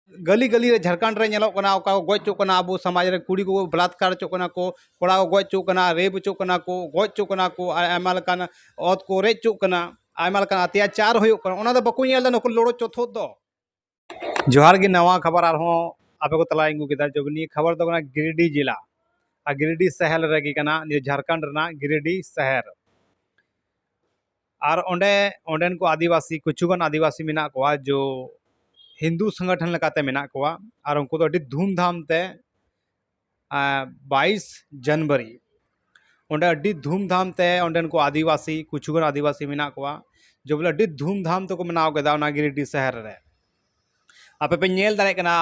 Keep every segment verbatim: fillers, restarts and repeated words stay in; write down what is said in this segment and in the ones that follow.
ᱜᱟᱹᱞᱤ ᱜᱟᱹᱞᱤ ᱨᱮ ᱡᱷᱟᱲᱠᱷᱚᱸᱰ ᱨᱮ ᱧᱮᱞᱚᱜ ᱠᱟᱱᱟ, ᱚᱠᱟ ᱠᱚ ᱜᱚᱡ ᱦᱚᱪᱚᱜ ᱠᱟᱱᱟ, ᱟᱵᱚ ᱥᱚᱢᱟᱡᱽ ᱨᱮ ᱠᱩᱲᱤ ᱠᱚ ᱵᱟᱞᱟᱛᱠᱟᱨ ᱦᱚᱪᱚᱜ ᱠᱟᱱᱟ ᱠᱚ, ᱠᱚᱲᱟ ᱠᱚ ᱜᱚᱡ ᱦᱚᱪᱚᱜ ᱠᱟᱱᱟ, ᱨᱮᱯ ᱦᱚᱪᱚᱜ ᱠᱟᱱᱟ ᱠᱚ, ᱜᱚᱡ ᱦᱚᱪᱚᱜ ᱠᱟᱱᱟ ᱠᱚ, ᱟᱨ ᱟᱭᱢᱟ ᱞᱮᱠᱟᱱ ᱚᱛ ᱠᱚ ᱨᱮᱡ ᱦᱚᱪᱚᱜ ᱠᱟᱱᱟ, ᱟᱭᱢᱟ ᱞᱮᱠᱟᱱ ᱚᱛᱛᱟᱪᱟᱨ ᱦᱩᱭᱩᱜ ᱠᱟᱱᱟ, ᱚᱱᱟ ᱫᱚ ᱵᱟᱠᱚ ᱧᱮᱞ ᱮᱫᱟ ᱱᱩᱠᱩ ᱞᱚᱲᱚ ᱪᱚᱛᱷᱚᱫ ᱫᱚ᱾ ᱡᱚᱦᱟᱨ ᱜᱮ, ᱱᱟᱣᱟ ᱠᱷᱚᱵᱚᱨ ᱟᱨᱦᱚᱸ ᱟᱯᱮ ᱠᱚ ᱛᱟᱞᱟ ᱟᱹᱜᱩ ᱠᱮᱫᱟ᱾ ᱡᱚ ᱱᱤᱭᱟᱹ ᱠᱷᱚᱵᱚᱨ ᱫᱚ ᱠᱟᱱᱟ ᱜᱤᱨᱤᱰᱤ ᱡᱮᱞᱟ ᱟᱨ ᱜᱤᱨᱤᱰᱤ ᱥᱟᱦᱮᱨ ᱨᱮᱜᱮ ᱠᱟᱱᱟ, ᱱᱤᱭᱟᱹ ᱡᱷᱟᱲᱠᱷᱚᱸᱰ ᱨᱮᱱᱟᱜ ᱜᱤᱨᱤᱰᱤ ᱥᱟᱦᱮᱨ᱾ ᱟᱨ ᱚᱸᱰᱮ, ᱚᱸᱰᱮᱱ ᱠᱚ ᱟᱹᱫᱤᱵᱟᱹᱥᱤ, ᱠᱤᱪᱷᱩ ᱜᱟᱱ ᱟᱹᱫᱤᱵᱟᱹᱥᱤ ᱢᱮᱱᱟᱜ ᱠᱚᱣᱟ ᱡᱚ ᱦᱤᱱᱫᱩ ᱥᱚᱝᱜᱚᱴᱷᱚᱱ ᱞᱮᱠᱟᱛᱮ ᱢᱮᱱᱟᱜ ᱠᱚᱣᱟ᱾ ᱟᱨ ᱩᱱᱠᱩ ᱫᱚ ᱟᱹᱰᱤ ᱫᱷᱩᱢᱫᱷᱟᱢ ᱛᱮ, ᱟᱸ, ᱵᱟᱭᱤᱥ ᱡᱟᱱᱩᱣᱟᱨᱤ ᱚᱸᱰᱮ ᱟᱹᱰᱤ ᱫᱷᱩᱢᱫᱷᱟᱢ ᱛᱮ ᱚᱸᱰᱮᱱ ᱠᱚ ᱟᱹᱫᱤᱵᱟᱹᱥᱤ, ᱠᱤᱪᱷᱩ ᱜᱟᱱ ᱟᱹᱫᱤᱵᱟᱹᱥᱤ ᱢᱮᱱᱟᱜ ᱠᱚᱣᱟ, ᱡᱮ ᱵᱚᱞᱮ ᱟᱹᱰᱤ ᱫᱷᱩᱢᱫᱷᱟᱢ ᱛᱮᱠᱚ ᱢᱟᱱᱟᱣ ᱠᱮᱫᱟ ᱚᱱᱟ ᱜᱤᱨᱤᱰᱤ ᱥᱟᱦᱮᱨ ᱨᱮ᱾ ᱟᱯᱮ ᱯᱮ ᱧᱮᱞ ᱫᱟᱲᱮᱭᱟᱜ ᱠᱟᱱᱟ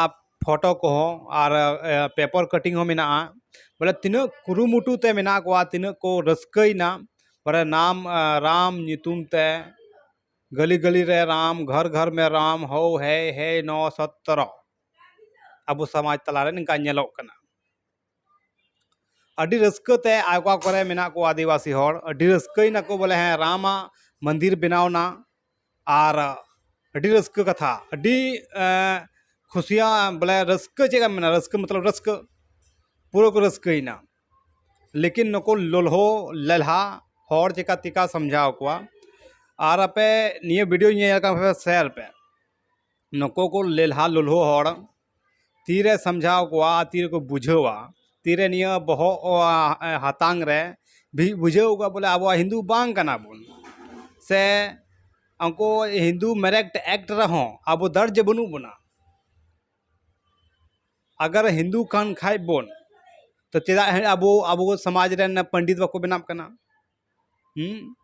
ᱯᱷᱳᱴᱳ ᱠᱚᱦᱚᱸ ᱟᱨ, ᱮ, ᱯᱮᱯᱟᱨ ᱠᱟᱴᱤᱝ ᱦᱚᱸ ᱢᱮᱱᱟᱜᱼᱟ᱾ ᱵᱚᱞᱮ ᱛᱤᱱᱟᱹᱜ ᱠᱩᱨᱩᱢᱩᱴᱩ ᱛᱮ ᱢᱮᱱᱟᱜ ᱠᱚᱣᱟ, ᱛᱤᱱᱟᱹᱜ ᱠᱚ ᱨᱟᱹᱥᱠᱟᱹᱭᱮᱱᱟ᱾ ᱵᱚᱞᱮ ᱱᱟᱢ, ᱮ, ᱨᱟᱢ ᱧᱩᱛᱩᱢ ᱛᱮ ᱜᱟᱹᱞᱤ ᱜᱟᱹᱞᱤ ᱨᱮ ᱨᱟᱢ, ᱜᱷᱚᱨ ᱜᱷᱚᱨ ᱢᱮ ᱨᱟᱢ, ᱦᱳ ᱦᱮ ᱦᱮ ᱱᱚ ᱥᱚᱛᱨᱚ᱾ ᱟᱵᱚ ᱥᱚᱢᱟᱡᱽ ᱛᱟᱞᱟᱨᱮ ᱱᱤᱝᱠᱟ ᱧᱮᱞᱚᱜ ᱠᱟᱱᱟ᱾ ᱟᱹᱰᱤ ᱨᱟᱹᱥᱠᱟᱹ ᱛᱮ ᱚᱠᱟ ᱠᱚᱨᱮ ᱢᱮᱱᱟᱜ ᱠᱚᱣᱟ ᱟᱹᱫᱤᱵᱟᱹᱥᱤ ᱦᱚᱲ, ᱟᱹᱰᱤ ᱨᱟᱹᱥᱠᱟᱹᱭᱮᱱᱟᱠᱚ ᱵᱚᱞᱮ, ᱦᱮᱸ, ᱨᱟᱢᱟᱜ ᱢᱚᱱᱫᱤᱨ ᱵᱮᱱᱟᱣᱱᱟ᱾ ᱟᱨ ᱟᱹᱰᱤ ᱨᱟᱹᱥᱠᱟᱹ ᱠᱟᱛᱷᱟ, ᱟᱹᱰᱤ, ᱮᱸ, ᱠᱷᱩᱥᱤᱭᱟᱜ, ᱵᱚᱞᱮ, ᱨᱟᱹᱥᱠᱟᱹ ᱪᱮᱫ ᱞᱮᱠᱟᱢ ᱢᱮᱱᱟ, ᱨᱟᱹᱥᱠᱟᱹ ᱢᱚᱛᱞᱚᱵ ᱨᱟᱹᱥᱠᱟᱹ, ᱯᱩᱨᱟᱹ ᱠᱚ ᱨᱟᱹᱥᱠᱟᱹᱭᱮᱱᱟ᱾ ᱞᱮᱠᱤᱱ ᱱᱩᱠᱩ ᱞᱚᱞᱦᱚ ᱞᱮᱞᱦᱟ ᱦᱚᱲ ᱪᱮᱠᱟ ᱛᱮᱠᱟ ᱥᱟᱢᱡᱷᱟᱣ ᱠᱚᱣᱟ? ᱟᱨ ᱟᱯᱮ ᱱᱤᱭᱟᱹ ᱵᱷᱤᱰᱤᱭᱳ ᱧᱮᱞ ᱠᱟᱜ ᱯᱮ, ᱥᱮᱭᱟᱨ ᱯᱮ᱾ ᱱᱩᱠᱩ ᱠᱚ ᱞᱮᱞᱦᱟ ᱞᱚᱞᱦᱚ ᱦᱚᱲ ᱛᱤᱨᱮ ᱥᱟᱢᱡᱷᱟᱣ ᱠᱚᱣᱟ, ᱛᱤᱨᱮᱠᱚ ᱵᱩᱡᱷᱟᱹᱣᱟ, ᱛᱤᱨᱮ ᱱᱤᱭᱟᱹ ᱵᱚᱦᱚᱜ, ᱚ, ᱟ, ᱦᱟᱛᱟᱝ ᱨᱮ ᱵᱷᱤ-, ᱵᱩᱡᱷᱟᱹᱣ ᱠᱚᱣᱟ ᱵᱚᱞᱮ ᱟᱵᱚ ᱦᱤᱱᱫᱩ ᱵᱟᱝ ᱠᱟᱱᱟ ᱵᱚᱱ, ᱥᱮ ᱩᱱᱠᱩ ᱦᱤᱱᱫᱩ ᱢᱮᱨᱮᱠᱴ ᱮᱠᱴ ᱨᱮᱦᱚᱸ ᱟᱵᱚ ᱫᱟᱨᱡᱮ ᱵᱟᱹᱱᱩᱜ ᱵᱚᱱᱟ᱾ ᱟᱜᱟᱨ ᱦᱤᱱᱫᱩ ᱠᱟᱱ ᱠᱷᱟᱡ ᱵᱚᱱ, ᱛᱚ ᱪᱮᱫᱟᱜ ᱦᱮ-, ᱟᱵᱚ, ᱟᱵᱚ ᱥᱚᱢᱟᱡᱽ ᱨᱮᱱ ᱯᱚᱱᱰᱤᱛ ᱵᱟᱠᱚ ᱵᱮᱱᱟᱜ ᱠᱟᱱᱟ? ᱦᱩᱸ?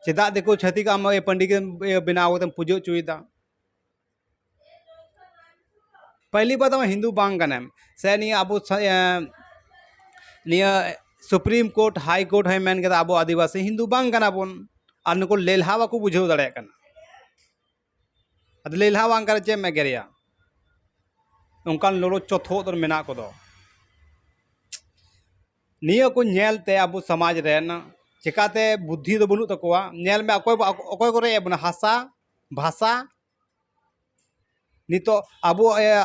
ᱪᱮᱫᱟᱜ ᱫᱤᱠᱩ ᱪᱷᱟᱹᱛᱤᱠ ᱟᱢ ᱯᱚᱱᱰᱤᱛ ᱮᱢ ᱵᱮᱱᱟᱣ ᱠᱟᱛᱮᱢ ᱯᱩᱡᱟᱹ ᱦᱚᱪᱚᱭᱮᱫᱟ? ᱯᱟᱦᱞᱤ ᱵᱟᱛ ᱟᱢ ᱦᱤᱱᱫᱩ ᱵᱟᱝ ᱠᱟᱱᱟᱢ, ᱥᱮ ᱱᱤᱭᱟᱹ ᱟᱵᱚ ᱥᱟ-, ᱮ, ᱱᱤᱭᱟᱹ ᱥᱩᱯᱨᱤᱢ ᱠᱳᱨᱴ, ᱦᱟᱭ ᱠᱳᱨᱴ ᱦᱚᱸᱭ ᱢᱮᱱ ᱠᱮᱫᱟ ᱟᱵᱚ ᱟᱹᱫᱤᱵᱟᱹᱥᱤ ᱦᱤᱱᱫᱩ ᱵᱟᱝ ᱠᱟᱱᱟ ᱵᱚᱱ, ᱟᱨ ᱱᱩᱠᱩ ᱞᱮᱞᱦᱟ ᱵᱟᱠᱚ ᱵᱩᱡᱷᱟᱹᱣ ᱫᱟᱲᱮᱭᱟᱜ ᱠᱟᱱᱟ᱾ ᱟᱫᱚ ᱞᱮᱞᱦᱟ ᱵᱟᱝ ᱠᱟᱱᱟ, ᱪᱮᱫ ᱮᱢ ᱮᱜᱮᱨᱮᱭᱟ? ᱚᱱᱠᱟᱱ ᱞᱚᱞᱚ ᱪᱚᱛᱷᱚᱫ ᱨᱮ ᱢᱮᱱᱟᱜ ᱠᱚᱫᱚ᱾ ᱱᱤᱭᱟᱹ ᱠᱚ ᱧᱮᱞ ᱛᱮ ᱟᱵᱚ ᱥᱚᱢᱟᱡᱽ ᱨᱮᱱ ᱪᱮᱠᱟᱛᱮ ᱵᱩᱫᱽᱫᱷᱤ ᱫᱚ ᱵᱟᱹᱱᱩᱜ ᱛᱟᱠᱚᱣᱟ? ᱧᱮᱞ ᱢᱮ, ᱚᱠᱚᱭ ᱵᱚ-, ᱚᱠᱚᱭ ᱠᱚ ᱨᱮᱡ ᱮᱫ ᱵᱚᱱᱟ? ᱦᱟᱥᱟ, ᱵᱷᱟᱥᱟ, ᱱᱤᱛᱚᱜ ᱟᱵᱚ, ᱮ,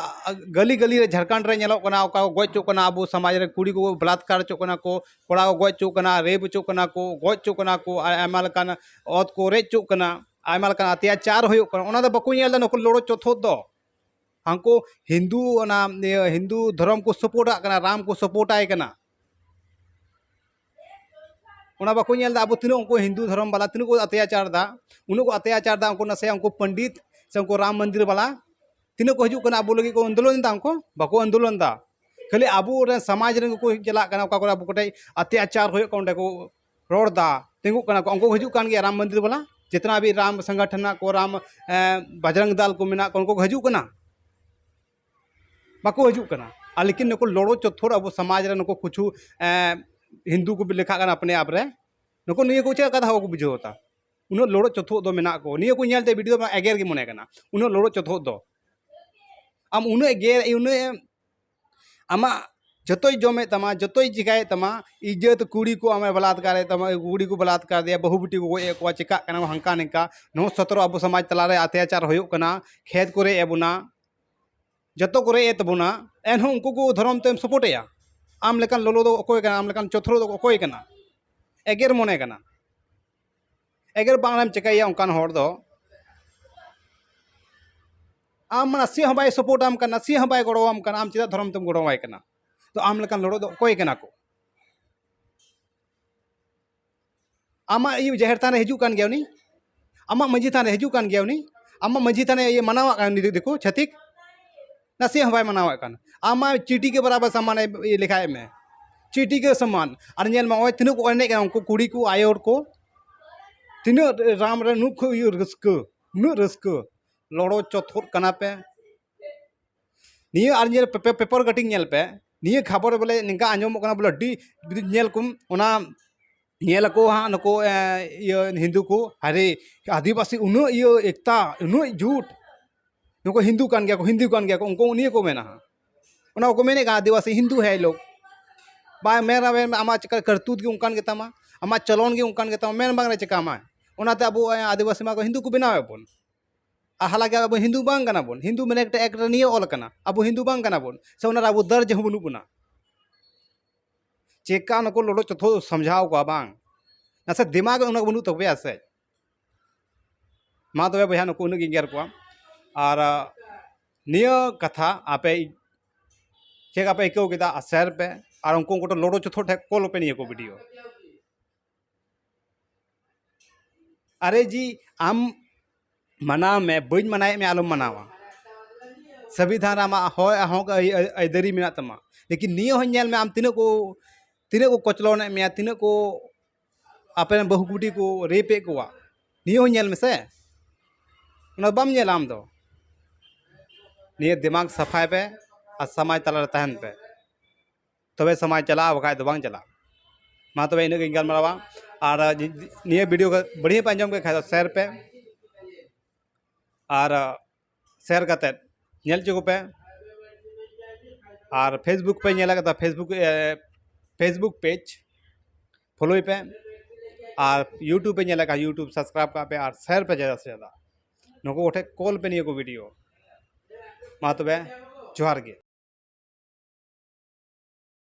ᱜᱟᱹᱞᱤ ᱜᱟᱹᱞᱤ ᱨᱮ, ᱡᱷᱟᱲᱠᱷᱚᱸᱰ ᱨᱮ ᱧᱮᱞᱚᱜ ᱠᱟᱱᱟ, ᱚᱠᱟ ᱠᱚ ᱜᱚᱡ ᱦᱚᱪᱚᱜ ᱠᱟᱱᱟ, ᱟᱵᱚ ᱥᱚᱢᱟᱡᱽ ᱨᱮ ᱠᱩᱲᱤ ᱠᱚ ᱵᱟᱞᱟᱛᱠᱟᱨ ᱦᱚᱪᱚᱜ ᱠᱟᱱᱟ ᱠᱚ, ᱠᱚᱲᱟ ᱠᱚ ᱜᱚᱡ ᱦᱚᱪᱚᱜ ᱠᱟᱱᱟ, ᱨᱮᱯ ᱦᱚᱪᱚᱜ ᱠᱟᱱᱟ ᱠᱚ, ᱜᱚᱡ ᱦᱚᱪᱚᱜ ᱠᱟᱱᱟ ᱠᱚ, ᱟᱨ ᱟᱭᱢᱟ ᱞᱮᱠᱟᱱ ᱚᱛ ᱠᱚ ᱨᱮᱡ ᱦᱚᱪᱚᱜ ᱠᱟᱱᱟ, ᱟᱭᱢᱟ ᱞᱮᱠᱟᱱ ᱚᱛᱛᱟᱪᱟᱨ ᱦᱩᱭᱩᱜ ᱠᱟᱱᱟ, ᱚᱱᱟ ᱫᱚ ᱵᱟᱠᱚ ᱧᱮᱞ ᱮᱫᱟ ᱱᱩᱠᱩ ᱞᱚᱲᱚ ᱪᱚᱛᱷᱚᱫ ᱫᱚ᱾ ᱦᱟᱱᱠᱩ ᱦᱤᱱᱫᱩ, ᱚᱱᱟ, ᱤᱭᱟᱹ, ᱦᱤᱱᱫᱩ ᱫᱷᱚᱨᱚᱢ ᱠᱚ ᱥᱟᱯᱳᱨᱴᱟᱜ ᱠᱟᱱᱟ, ᱨᱟᱢ ᱠᱚ ᱥᱟᱯᱳᱨᱴᱟᱭ ᱠᱟᱱᱟ᱾ ᱚᱱᱟ ᱵᱟᱠᱚ ᱧᱮᱞ ᱮᱫᱟ ᱟᱵᱚ ᱛᱤᱱᱟᱹᱜ ᱩᱱᱠᱩ ᱦᱤᱱᱫᱩ ᱫᱷᱚᱨᱚᱢ ᱵᱟᱞᱟ ᱛᱤᱱᱟᱹᱜ ᱠᱚ ᱚᱛᱛᱟᱪᱟᱨ ᱮᱫᱟ, ᱩᱱᱟᱹᱜ ᱠᱚ ᱚᱛᱛᱟᱪᱟᱨ ᱮᱫᱟ ᱩᱱᱠᱩ ᱱᱟᱥᱮᱭᱟᱜ ᱩᱱᱠᱩ ᱯᱚᱱᱰᱤᱛ ᱥᱮ ᱩᱱᱠᱩ ᱨᱟᱢ ᱢᱚᱱᱫᱤᱨ ᱵᱟᱞᱟ ᱛᱤᱱᱟᱹᱜ ᱠᱚ ᱦᱤᱡᱩᱜ ᱠᱟᱱᱟ ᱟᱵᱚ ᱞᱟᱹᱜᱤᱫ ᱠᱚ ᱟᱱᱫᱳᱞᱚᱱ ᱮᱫᱟ, ᱩᱱᱠᱩ ᱵᱟᱠᱚ ᱟᱱᱫᱳᱞᱚᱱ ᱮᱫᱟ᱾ ᱠᱷᱟᱹᱞᱤ ᱟᱵᱚ ᱨᱮᱱ ᱥᱚᱢᱟᱡᱽ ᱨᱮᱱ ᱠᱚ ᱪᱟᱞᱟᱜ ᱠᱟᱱᱟ, ᱚᱠᱟ ᱠᱚᱨᱮ ᱟᱵᱚ ᱠᱚᱴᱷᱮᱡ ᱚᱛᱛᱟᱪᱟᱨ ᱦᱩᱭᱩᱜ ᱠᱟᱱᱟ ᱚᱸᱰᱮ ᱠᱚ ᱨᱚᱲ ᱮᱫᱟ, ᱛᱤᱸᱜᱩᱜ ᱠᱟᱱᱟ ᱠᱚ, ᱩᱱᱠᱩ ᱠᱚ ᱦᱤᱡᱩᱜ ᱠᱟᱱ ᱜᱮᱭᱟ ᱨᱟᱢ ᱢᱚᱱᱫᱤᱨ ᱵᱟᱞᱟ, ᱡᱤᱛᱱᱟ ᱵᱷᱤ ᱨᱟᱢ ᱥᱚᱝᱜᱚᱴᱷᱚᱱ ᱢᱮᱱᱟᱜ ᱠᱚ, ᱨᱟᱢ, ᱮ, ᱵᱟᱡᱨᱟᱝ ᱫᱟᱞ ᱠᱚ ᱢᱮᱱᱟᱜ ᱠᱚ, ᱩᱱᱠᱩ ᱠᱚ ᱦᱤᱡᱩᱜ ᱠᱟᱱᱟ, ᱵᱟᱠᱚ ᱦᱤᱡᱩᱜ ᱠᱟᱱᱟ᱾ ᱟᱨ ᱞᱮᱠᱤᱱ ᱱᱩᱠᱩ ᱞᱚᱲᱚ ᱪᱚᱛᱷᱚᱨ ᱟᱵᱚ ᱥᱚᱢᱟᱡᱽ ᱨᱮ ᱱᱩᱠᱩ ᱠᱤᱪᱷᱩ, ᱮ, ᱦᱤᱱᱫᱩ ᱠᱚ ᱞᱮᱠᱷᱟᱜ ᱠᱟᱱᱟ ᱟᱯᱱᱮ ᱟᱯ ᱨᱮ, ᱱᱩᱠᱩ ᱱᱤᱭᱟᱹ ᱠᱚ ᱪᱮᱫ ᱠᱟᱛᱷᱟ ᱵᱟᱠᱚ ᱵᱩᱡᱷᱟᱹᱣ ᱮᱫᱟ? ᱩᱱᱟᱹᱜ ᱞᱚᱲᱚ ᱪᱚᱛᱷᱚᱫ ᱫᱚ ᱢᱮᱱᱟᱜ ᱠᱚ, ᱱᱤᱭᱟᱹ ᱠᱚ ᱧᱮᱞᱛᱮ ᱵᱷᱤᱰᱤᱭᱳ ᱢᱟ ᱮᱜᱮᱨ ᱜᱮ ᱢᱚᱱᱮ ᱠᱟᱱᱟ, ᱩᱱᱟᱹᱜ ᱞᱚᱲᱚ ᱪᱚᱛᱷᱚᱫ ᱫᱚ᱾ ᱟᱢ ᱩᱱᱟᱹᱜ ᱜᱮ, ᱩᱱᱟᱹᱜ ᱮᱢ, ᱟᱢᱟᱜ ᱡᱚᱛᱚᱭ ᱡᱚᱢᱮᱫ ᱛᱟᱢᱟ, ᱡᱚᱛᱚᱭ ᱪᱤᱠᱟᱹᱭᱮᱫ ᱛᱟᱢᱟ, ᱤᱡᱽᱡᱚᱛ ᱠᱩᱲᱤ ᱠᱚ ᱟᱢᱮ ᱵᱟᱞᱟᱛᱠᱟᱨᱮᱫ ᱛᱟᱢᱟ, ᱠᱩᱲᱤ ᱠᱚ ᱵᱟᱞᱟᱛᱠᱟᱨ ᱫᱮᱭᱟ, ᱵᱟᱹᱦᱩ ᱵᱤᱴᱤ ᱠᱚ ᱜᱚᱡ ᱮᱫ ᱠᱚᱣᱟ, ᱪᱤᱠᱟᱜ ᱠᱟᱱᱟ ᱦᱟᱱᱠᱟ ᱱᱤᱝᱠᱟ, ᱱᱚᱣᱟ ᱥᱚᱛᱨᱚ ᱟᱵᱚ ᱥᱚᱢᱟᱡᱽ ᱛᱟᱞᱟᱨᱮ ᱚᱛᱛᱟᱪᱟᱨ ᱦᱩᱭᱩᱜ ᱠᱟᱱᱟ, ᱠᱷᱮᱛ ᱠᱚ ᱨᱮᱡ ᱮᱫ ᱵᱚᱱᱟ, ᱡᱚᱛᱚ ᱠᱚ ᱨᱮᱡ ᱮᱫ ᱛᱟᱵᱚᱱᱟ, ᱮᱱᱦᱚᱸ ᱩᱱᱠᱩ ᱠᱚ ᱫᱷᱚᱨᱚᱢ ᱛᱮᱢ ᱥᱟᱯᱳᱨᱴᱮᱭᱟ? ᱟᱢ ᱞᱮᱠᱟᱱ ᱞᱚᱞᱚ ᱫᱚ ᱚᱠᱚᱭ ᱠᱟᱱᱟ? ᱟᱢ ᱞᱮᱠᱟᱱ ᱪᱚᱛᱷᱨᱚ ᱫᱚ ᱚᱠᱚᱭ ᱠᱟᱱᱟ? ᱮᱜᱮᱨ ᱢᱚᱱᱮ ᱠᱟᱱᱟ, ᱮᱜᱮᱨ ᱵᱟᱝ ᱮᱢ ᱪᱤᱠᱟᱹᱭᱟ ᱚᱱᱠᱟᱱ ᱦᱚᱲ ᱫᱚ᱾ ᱟᱢ ᱢᱟ ᱱᱟᱥᱮ ᱦᱚᱸ ᱵᱟᱭ ᱥᱟᱯᱳᱨᱴ ᱟᱢ ᱠᱟᱱᱟ, ᱱᱟᱥᱮ ᱦᱚᱸ ᱵᱟᱭ ᱜᱚᱲᱚᱣᱟᱢ ᱠᱟᱱᱟ, ᱟᱢ ᱪᱮᱫᱟᱜ ᱫᱷᱚᱨᱚᱢ ᱛᱮᱢ ᱜᱚᱲᱚᱣᱟᱭ ᱠᱟᱱᱟ? ᱛᱚ ᱟᱢ ᱞᱮᱠᱟᱱ ᱞᱚᱲᱚ ᱫᱚ ᱚᱠᱚᱭ ᱠᱟᱱᱟ ᱠᱚ? ᱟᱢᱟᱜ ᱤᱭᱟᱹ ᱡᱟᱦᱮᱨ ᱛᱷᱟᱱ ᱨᱮ ᱦᱤᱡᱩᱜ ᱠᱟᱱ ᱜᱮᱭᱟ ᱩᱱᱤ, ᱟᱢᱟᱜ ᱢᱟᱹᱡᱷᱤ ᱛᱷᱟᱱ ᱨᱮ ᱦᱤᱡᱩᱜ ᱠᱟᱱ ᱜᱮᱭᱟ ᱩᱱᱤ, ᱟᱢᱟᱜ ᱢᱟᱹᱡᱷᱤ ᱛᱷᱟᱱ ᱨᱮ ᱤᱭᱟᱹ ᱢᱟᱱᱟᱣᱟᱜ ᱠᱟᱱᱟ ᱩᱱᱤ ᱫᱤᱠᱩ ᱪᱷᱟᱹᱛᱤᱠ, ᱱᱟᱥᱮ ᱦᱚᱸ ᱵᱟᱭ ᱢᱟᱱᱟᱣᱟᱜ ᱠᱟᱱᱟ᱾ ᱟᱢᱟᱜ ᱪᱤᱴᱤ ᱜᱮ ᱵᱟᱨᱟᱵᱟᱨ ᱥᱟᱢᱟᱱᱮ ᱤᱭᱟᱹ ᱞᱮᱠᱷᱟᱭ ᱢᱮ, ᱪᱤᱴᱤ ᱜᱮ ᱥᱟᱢᱟᱱ᱾ ᱟᱨ ᱧᱮᱞ ᱢᱮ ᱱᱚᱜᱼᱚᱭ ᱛᱤᱱᱟᱹᱜ ᱠᱚ ᱮᱱᱮᱡ ᱠᱟᱱᱟ ᱩᱱᱠᱩ ᱠᱩᱲᱤ ᱠᱚ, ᱟᱭᱳ ᱦᱚᱲ ᱠᱚ, ᱛᱤᱱᱟᱹᱜ ᱨᱟᱢ ᱨᱮ ᱱᱩᱱᱟᱹᱜ ᱠᱚ ᱤᱭᱟᱹ ᱨᱟᱹᱥᱠᱟᱹ, ᱩᱱᱟᱹᱜ ᱨᱟᱹᱥᱠᱟᱹ, ᱞᱚᱲᱚ ᱪᱚᱛᱷᱚᱫ ᱠᱟᱱᱟ ᱯᱮ᱾ ᱱᱤᱭᱟᱹ ᱟᱨ ᱧᱮᱞ ᱯᱮ, ᱯᱮ-, ᱯᱮᱯᱟᱨ ᱠᱟᱴᱤᱝ ᱧᱮᱞ ᱯᱮ, ᱱᱤᱭᱟᱹ ᱠᱷᱚᱵᱚᱨ ᱵᱚᱞᱮ ᱱᱤᱝᱠᱟ ᱟᱸᱡᱚᱢᱚᱜ ᱠᱟᱱᱟ ᱵᱚᱞᱮ ᱟᱹᱰᱤ, ᱡᱩᱫᱤ ᱧᱮᱞ ᱠᱚᱢ ᱚᱱᱟ ᱧᱮᱞ ᱟᱠᱚ ᱦᱟᱸᱜ ᱱᱩᱠᱩ, ᱮ, ᱤᱭᱟᱹ ᱦᱤᱱᱫᱩ ᱠᱚ, ᱟᱨᱮ ᱟᱹᱫᱤᱵᱟᱹᱥᱤ ᱩᱱᱟᱹᱜ ᱤᱭᱟᱹ ᱮᱠᱛᱟ, ᱩᱱᱟᱹᱜ ᱡᱩᱴ, ᱱᱩᱠᱩ ᱦᱤᱱᱫᱩ ᱠᱟᱱ ᱜᱮᱭᱟ ᱠᱚ, ᱦᱤᱱᱫᱩ ᱠᱟᱱ ᱜᱮᱭᱟ ᱠᱚ, ᱩᱱᱠᱩ ᱱᱤᱭᱟᱹ ᱠᱚ ᱢᱮᱱᱟ ᱦᱟᱸᱜ᱾ ᱚᱱᱟ ᱠᱚ ᱢᱮᱱᱮᱫ ᱠᱟᱱᱟ ᱟᱹᱫᱤᱵᱟᱹᱥᱤ ᱦᱤᱱᱫᱩ ᱦᱮ ᱞᱳᱜ᱾ ᱵᱟᱭ ᱢᱮᱱ ᱨᱮ ᱢᱮᱱ ᱟᱢᱟᱜ ᱪᱤᱠᱟ ᱠᱟᱨᱛᱩᱛ ᱜᱮ ᱚᱱᱠᱟᱱ ᱜᱮᱛᱟᱢᱟ, ᱟᱢᱟᱜ ᱪᱚᱞᱚᱱ ᱜᱮ ᱚᱱᱠᱟᱱ ᱜᱮᱛᱟᱢᱟ, ᱢᱮᱱ ᱵᱟᱝ ᱨᱮ ᱪᱤᱠᱟᱹ ᱟᱢᱟᱭ? ᱚᱱᱟᱛᱮ ᱟᱵᱚ, ᱮ, ᱟᱹᱫᱤᱵᱟᱹᱥᱤ ᱢᱟ ᱠᱚ ᱦᱤᱱᱫᱩ ᱠᱚ ᱵᱮᱱᱟᱣᱮᱫ ᱵᱚᱱ᱾ ᱟᱨ ᱦᱟᱞᱟᱝᱠᱮ ᱟᱵᱚ ᱦᱤᱱᱫᱩ ᱵᱟᱝ ᱠᱟᱱᱟ ᱵᱚᱱ, ᱦᱤᱱᱫᱩ ᱢᱮᱱᱮ ᱮᱠᱴᱟ ᱮᱠᱴᱟ ᱱᱤᱭᱟᱹ ᱚᱞ ᱠᱟᱱᱟ, ᱟᱵᱚ ᱦᱤᱱᱫᱩ ᱵᱟᱝ ᱠᱟᱱᱟ ᱵᱚᱱ, ᱥᱮ ᱚᱱᱟᱨᱮ ᱟᱵᱚ ᱫᱟᱨᱡᱽ ᱦᱚᱸ ᱵᱟᱹᱱᱩᱜ ᱵᱚᱱᱟ᱾ ᱪᱮᱠᱟ ᱱᱩᱠᱩ ᱞᱚᱰᱚ ᱪᱚᱛᱷᱚ ᱥᱟᱢᱡᱷᱟᱣ ᱠᱚᱣᱟ ᱵᱟᱝ? ᱱᱟᱥᱮ ᱫᱤᱢᱟᱜᱽ ᱚᱱᱟ ᱵᱟᱹᱱᱩᱜ ᱛᱟᱯᱮᱭᱟ ᱥᱮ? ᱢᱟ ᱛᱚᱵᱮ ᱵᱚᱭᱦᱟ, ᱱᱩᱠᱩ ᱩᱱᱟᱹᱜ ᱜᱤᱧ ᱜᱮᱨ ᱠᱚᱣᱟ᱾ ᱟᱨ ᱱᱤᱭᱟᱹ ᱠᱟᱛᱷᱟ ᱟᱯᱮ ᱪᱮᱫ ᱞᱮᱠᱟ ᱯᱮ ᱟᱹᱭᱠᱟᱹᱣ ᱠᱮᱫᱟ ᱟᱨ ᱥᱮᱭᱟᱨ ᱯᱮ, ᱟᱨ ᱩᱱᱠᱩ ᱩᱱᱠᱩ ᱴᱷᱮᱱ ᱞᱚᱰᱚ ᱪᱚᱛᱷᱚ ᱴᱷᱮᱱ ᱠᱚᱞ ᱯᱮ ᱱᱤᱭᱟᱹ ᱠᱚ ᱵᱷᱤᱰᱤᱭᱳ᱾ ᱟᱨᱮ ᱡᱤ, ᱟᱢ ᱢᱟᱱᱟᱣ ᱢᱮ, ᱵᱟᱹᱧ ᱢᱟᱱᱟᱭᱮᱫ ᱢᱮᱭᱟ, ᱟᱞᱚᱢ ᱢᱟᱱᱟᱣᱟ᱾ ᱥᱚᱝᱵᱤᱫᱷᱟᱱ ᱨᱮ ᱟᱢᱟᱜ ᱦᱚᱭ ᱦᱚᱸ ᱟᱹᱭ-, ᱟᱹᱭ-, ᱟᱹᱭᱫᱟᱹᱨᱤ ᱢᱮᱱᱟᱜ ᱛᱟᱢᱟ, ᱞᱮᱠᱤᱱ ᱱᱤᱭᱟᱹ ᱦᱚᱸ ᱧᱮᱞ ᱢᱮ, ᱟᱢ ᱛᱤᱱᱟᱹᱜ ᱠᱚ, ᱛᱤᱱᱟᱹᱜ ᱠᱚ ᱠᱚᱪᱞᱚᱱᱮᱫ ᱢᱮᱭᱟ, ᱛᱤᱱᱟᱹᱜ ᱠᱚ ᱟᱯᱮ ᱨᱮᱱ ᱵᱟᱹᱦᱩ ᱠᱩᱲᱤ ᱠᱚ ᱨᱮᱯᱮᱫ ᱠᱚᱣᱟ, ᱱᱤᱭᱟᱹ ᱦᱚᱸ ᱧᱮᱞ ᱢᱮᱥᱮ᱾ ᱚᱱᱟ ᱵᱟᱢ ᱧᱮᱞᱟ ᱟᱢ ᱫᱚ᱾ ᱱᱤᱭᱟᱹ ᱫᱤᱢᱟᱜᱽ ᱥᱟᱯᱷᱟᱭ ᱯᱮ ᱟᱨ ᱥᱚᱢᱟᱡᱽ ᱛᱟᱞᱟ ᱨᱮ ᱛᱟᱦᱮᱱ ᱯᱮ, ᱛᱚᱵᱮ ᱥᱚᱢᱟᱡᱽ ᱪᱟᱞᱟᱜᱼᱟ, ᱵᱟᱠᱷᱟᱡ ᱫᱚ ᱵᱟᱝ ᱪᱟᱞᱟᱜᱼᱟ᱾ ᱢᱟ ᱛᱚᱵᱮ ᱤᱱᱟᱹᱜ ᱜᱤᱧ ᱜᱟᱞᱢᱟᱨᱟᱣᱟ᱾ ᱟᱨ ᱱᱤᱭᱟᱹ ᱵᱷᱤᱰᱤᱭᱳ ᱠᱚ ᱵᱟᱹᱲᱤᱡ ᱯᱮ ᱟᱸᱡᱚᱢ ᱠᱮᱫ ᱠᱷᱟᱡ ᱫᱚ ᱥᱮᱭᱟᱨ ᱯᱮ ᱟᱨ ᱥᱮᱭᱟᱨ ᱠᱟᱛᱮᱫ ᱧᱮᱞ ᱦᱚᱪᱚ ᱠᱚᱯᱮ᱾ ᱟᱨ ᱯᱷᱮᱥᱵᱩᱠ ᱯᱮ ᱧᱮᱞ ᱠᱟᱫᱟ, ᱯᱷᱮᱥᱵᱩᱠ, ᱮ, ᱯᱷᱮᱥᱵᱩᱠ ᱯᱮᱡᱽ ᱯᱷᱳᱞᱳᱭ ᱯᱮ ᱟᱨ ᱭᱩᱴᱩᱵᱽ ᱯᱮ ᱧᱮᱞ ᱠᱟᱫᱟ, ᱭᱩᱴᱩᱵᱽ ᱥᱟᱵᱥᱠᱨᱟᱭᱤᱵᱽ ᱠᱟᱜ ᱯᱮ ᱟᱨ ᱥᱮᱭᱟᱨ ᱯᱮ ᱡᱟᱫᱟ ᱥᱮ ᱡᱟᱫᱟ᱾ ᱱᱩᱠᱩ ᱠᱚᱴᱷᱮᱱ ᱠᱚᱞ ᱯᱮ ᱱᱤᱭᱟᱹ ᱠᱚ ᱵᱷᱤᱰᱤᱭᱳ᱾ ᱢᱟ ᱛᱚᱵᱮ, ᱡᱚᱦᱟᱨ ᱜᱮ᱾